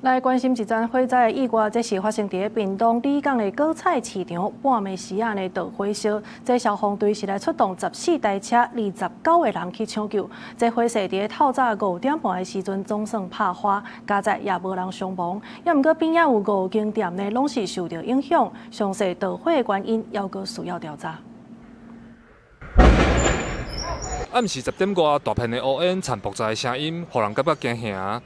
來關心一樁火災的意外，這是發生佇屏東里港的果菜市場，半暝時仔呢著火燒，這消防隊是來出動14台車，29個人去搶救。這火勢佇透早5點半的時陣總算拍花，佳哉也無人傷亡。也毋過邊仔有五間店呢，攏是受著影響。詳細導火的原因，猶閣需要調查。暗時10點外，大片的烏煙、摻爆炸的聲音，予人感覺驚嚇。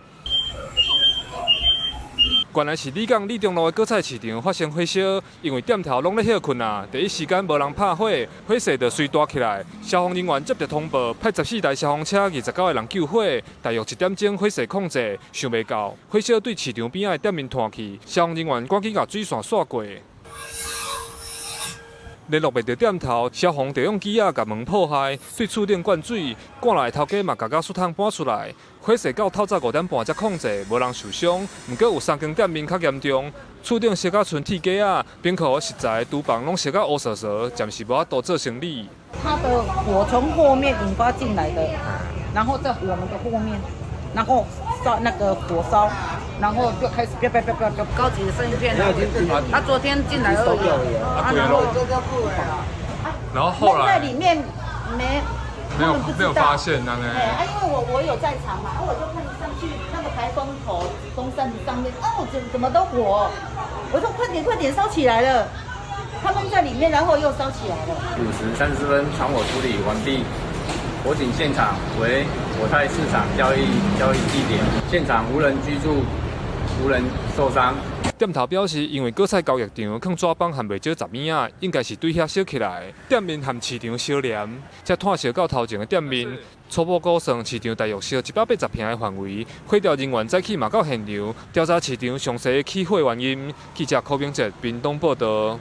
原來是里港里中路的果菜市場發生火燒，因為店頭攏咧歇睏啊，第一時間無人拍火，火勢就隨大起來。消防人員接著通報，派14台消防車、29個人救火，大約1點鐘火勢控制，想袂到火燒對市場邊仔的店面湠去，消防人員趕緊共水線煞過。聯絡袂著店頭，消防就用機仔共門破壞，對厝頂灌水，趕來的頭家嘛共膠水桶搬出來。火勢到透早5點半才控制，無人受傷。毋過有三間店面較嚴重，厝頂燒甲賰鐵架仔，冰庫食材、廚房攏燒甲烏趖趖，暫時無法度做生理。它的火從後面引發進來的，然後在我們的後面，然後燒那個火燒。然後就開始飆飆飆飆飆，高級的生魚片。他昨天進來而已，啊，然後然後後來在裡面沒，沒有發現呢。哎，啊，因為我有在場嘛，我就看上去那個排風口風扇上面，哦，怎麼都火，我說快點快點燒起來了，他們在裡面，然後又燒起來了。5時34分，傳火處理完畢。火警現場為果菜市場交易地點，現場無人居住，無人受傷。店頭表示，因為果菜交易場囥紙枋和袂少雜物仔，應該是對遐燒起來。店面和市場相連，這湠燒到頭前的店面，初步估算市場大約燒180坪的範圍。火調人員早起嘛到現場調查市場詳細的起火原因。記者柯明哲屏東報導。